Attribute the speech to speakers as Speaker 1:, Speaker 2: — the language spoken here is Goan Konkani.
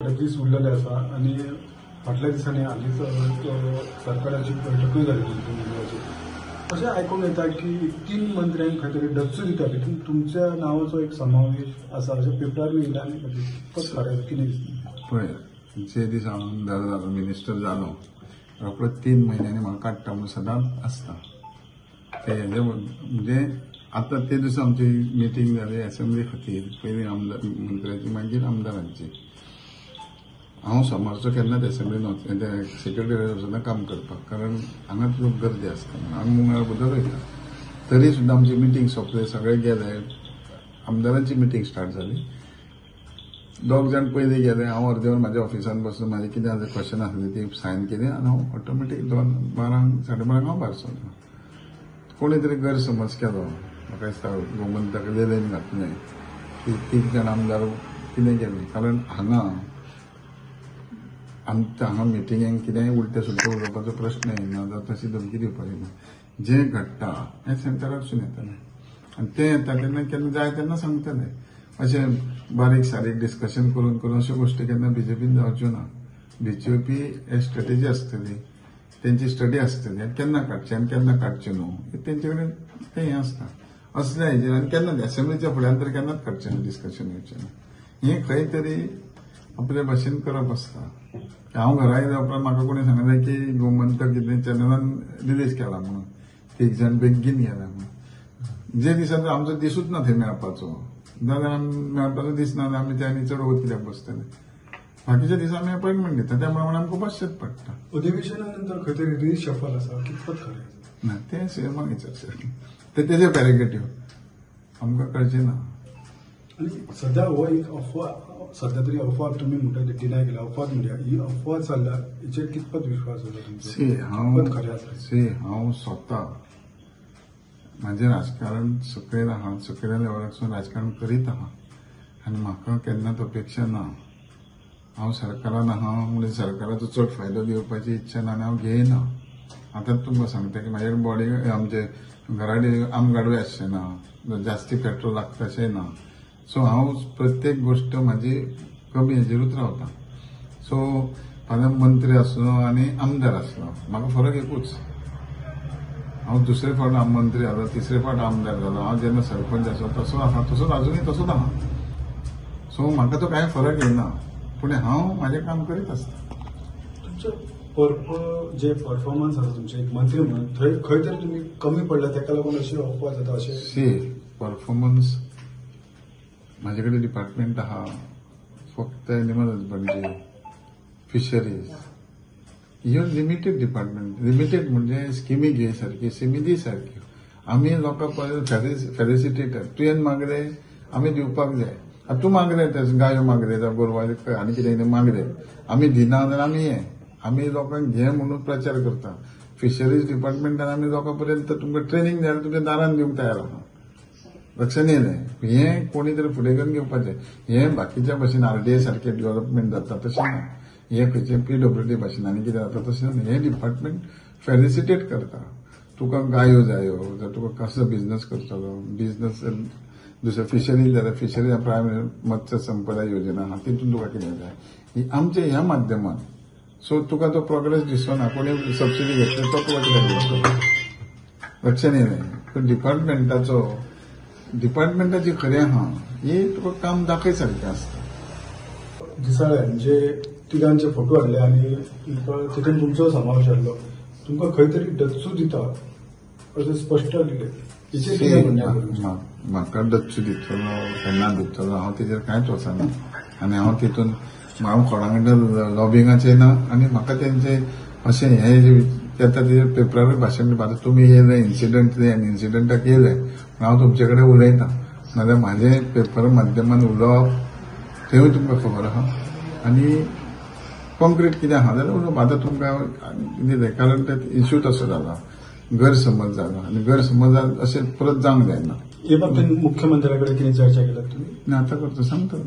Speaker 1: दीस उरलेले आसा आनी फाटल्या दिसांनी हालींच सरकाराची बैठकूय जाली मंत्रिमंडळाची. अशें आयकूंक येता की 3 मंत्र्यांक खंय तरी डच्चू दिता, तितून तुमच्या नांवाचो एक समावेश आसा अशें पेपरारूय येयला आनी खरें कितें दिसता?
Speaker 2: पळय, जे दीस हांव आमदार जालो, मिनिस्टर जालो, रोखडो 3 म्हयन्यांनी म्हाका काडटा म्हणून सदांच आसता. ते हेजे म्हणजे आतां ते दिसा आमची मिटींग जाली एसेंब्ली खातीर, पयलीं आमदार मंत्र्याची मागीर आमदारांची. हांव सोमारचो केन्नाच एसेंब्लीन वच सेक्रेटरी वचना काम करपाक, कारण हांगाच लोक गर्दी आसता. हांव मंगळार बुधवार वयता. तरी सुद्दां आमची मिटींग सोंपले, सगळे गेले, आमदारांची मिटींग स्टार्ट जाली. 2 जाण पयलीं गेले, हांव अर्दे वर म्हाज्या ऑफिसान बसून म्हाजें कितें आसा क्वेश्चन आसलें ती सायन केली आनी हांव ऑटोमॅटीक 12 साडे 12 हांव भायर सरलो. कोणी तरी गैरसमज केलो, म्हाका दिसता गोमंतक लेलेन घातलें की 3 जाण आमदार कितें केलें, कारण हांगा आमच्या हांगा मिटिंगेक कितेंय उलटें सुलटें उलोवपाचो प्रश्न येना, जावं तशी धमकी दिवपाची ना. जें घडटा हें सेंटराकसून येतलें आनी तें येता तेन्ना केन्ना जाय तेन्ना सांगतलें. अशें बारीक सारीक डिस्कशन करून करून अश्यो गोश्टी केन्ना बीजेपीन जावच्यो ना. बीजेपी हे स्ट्रेटेजी आसतली, तेंची स्टडी आसतली आनी केन्ना काडचें आनी केन्ना काडचें न्हू हें तेंचे कडेन तें हें आसता. असल्या हेजेर आनी केन्ना एसेंब्लीच्या फुड्यान तर केन्नाच काडचें ना, डिस्कशन येवचें ना. हें खंय तरी आपले भाशेन करप आसता. हांव घरा येयल्या उपरांत म्हाका कोणी सांगलें की गोमंतक कितें चॅनलान रिलीज केला म्हणून, 3 जाण बेगीन गेला म्हणून. जे दिसा आमचो दिसूच ना थंय मेळपाचो, जाल्यार आमी मेळपाचो दिसना जाल्यार आमी ते आनी चड वगत कित्याक बसतले. बाकीच्या दिसा आमी अपॉयंटमेंट दिता, त्या प्रमाणे आमकां बसचेंच पडटा.
Speaker 1: अधिवेशना नंतर खंय तरी रिशफल आसा, कितपत खरें?
Speaker 2: ना, तें सीएमाक विचारचें, तें तेजें पॅरेगेटीव, आमकां कळचें ना.
Speaker 1: आनी सद्या हो एक अफवा, सद्या तरी अफवा तुमी म्हणटा ते डिनाय केला, अफवाद म्हणया, ही अफवा चल्ल्या हेचेर कितपत विश्वास आसा तुमचो?
Speaker 2: सी हांव
Speaker 1: खरें आसा?
Speaker 2: सी हांव स्वता म्हाजें राजकारण सकयल आहा, सकयल्या लेवलाकसून राजकारण करीत आहा आनी म्हाका केन्नाच अपेक्षा ना. हांव सरकारान आहा म्हणजे सरकाराचो चड फायदो घेवपाची इच्छा ना आनी हांव घेयना. आतां तुमकां सांगता की म्हाजे बॉडी आमचे घराडे आमगाडूय आसचें ना, जास्ती पेट्रोल लागता अशें ना. सो हांव प्रत्येक गोश्ट म्हाजी कमी हेजेरूच रावता. सो फाल्यां मंत्री आसलो आनी आमदार आसलो म्हाका फरक एकूच. हांव दुसरे फावट मंत्री जालो, तिसरे फावट आमदार जालो, हांव जेन्ना सरपंच आसलो तसो आसा, तसोच आजुनूय तसोच आहा. सो म्हाका तो कांय फरक येना, पूण हांव म्हाजें काम करीत आसता.
Speaker 1: तुमचो जे परफॉर्मन्स आसा तुमचे एक मंत्री म्हणून, थंय खंय तरी तुमी कमी पडला ताका लागून अशी अफवा जाता अशें?
Speaker 2: सी परफॉर्मन्स म्हाजे कडेन डिपार्टमेंट आहा, फक्त एनिमल हजबंडरी, फिशरीज ह्यो लिमिटेड डिपार्टमेंट. लिमिटेड म्हणजे स्किमी घे सारकी, सिमी सारक्यो. आमी लोकांक फेलिसिटेटर, तुवें मागलें आमी दिवपाक जाय. आतां तूं मागलें, ते गायो मागले जावं गोरवां आनी कितें कितें मागलें, आमी दिना जाल्यार आमी हें आमी लोकांक घे म्हणून प्रचार करता. फिशरीज डिपार्टमेंटान आमी लोकां पर्यंत तुमकां ट्रेनींग जाय जाल्यार तुमच्या दारान दिवंक तयार आहा. लक्षात येयलें? हें कोणी तरी फुडें करून घेवपाचें. हें बाकीच्या भशेन आरडीए सारकें डेव्हलपमेंट जाता तशें ना, हें खंयचें पीडब्ल्यूडी भाशेन आनी कितें जाता तशें ना. हें डिपार्टमेंट फेलिसिटेट करता. तुका गायो जायो जावं तुका कसलो बिजनस करतलो, बिजनस दुसरें फिशरीज जाल्यार फिशरीज प्रायम मत्स्य संपदा योजना आहा तितून तुका कितें जाय, ही आमच्या ह्या माध्यमान. सो तुका तो प्रोग्रेस दिसना, कोणी सबसिडी घेतली तो तुका कित्याक दिसतलो? लक्षात येयलें? पूण डिपार्टमेंटाची खरें आहा ही तुका काम दाखय सारकें आसता.
Speaker 1: दिसाळ्यान जे तिगांचे फोटो हाडले आनी तितून तुमचो समावेश आसलो, तुमकां खंय तरी डच्चू दिता अशें स्पश्ट दिलें, हेचेर कितें म्हणणें आसा तुमचें?
Speaker 2: म्हाका डच्चू दितलो केन्ना दितलो हांव तेजेर कांयच वचना आनी हांव तितून हांव कोणा कडेन लॉबिंगाचें ना आनी म्हाका तेंचे अशें हें जें येता तेजेर पेपरारूय भाशण दिवपा. आतां तुमी येयले इन्सिडंट आनी इन्सिडंटाक येयले हांव तुमचे कडेन उलयता, नाजाल्यार म्हाजें पेपर माध्यमान उलोवप तेंवूय तुमकां खबर आहा आनी कॉन्क्रीट कितें आहा जाल्यार उलोवप. आतां तुमकां दिलें कारण ते इश्यू तसो जाला, गैरसमज जाला आनी गैरसमज अशें परत जावंक जायना.
Speaker 1: हे बाबतींत मुख्यमंत्र्या कडेन कितें चर्चा केल्या तुमी?
Speaker 2: ना, आतां करता सांगता.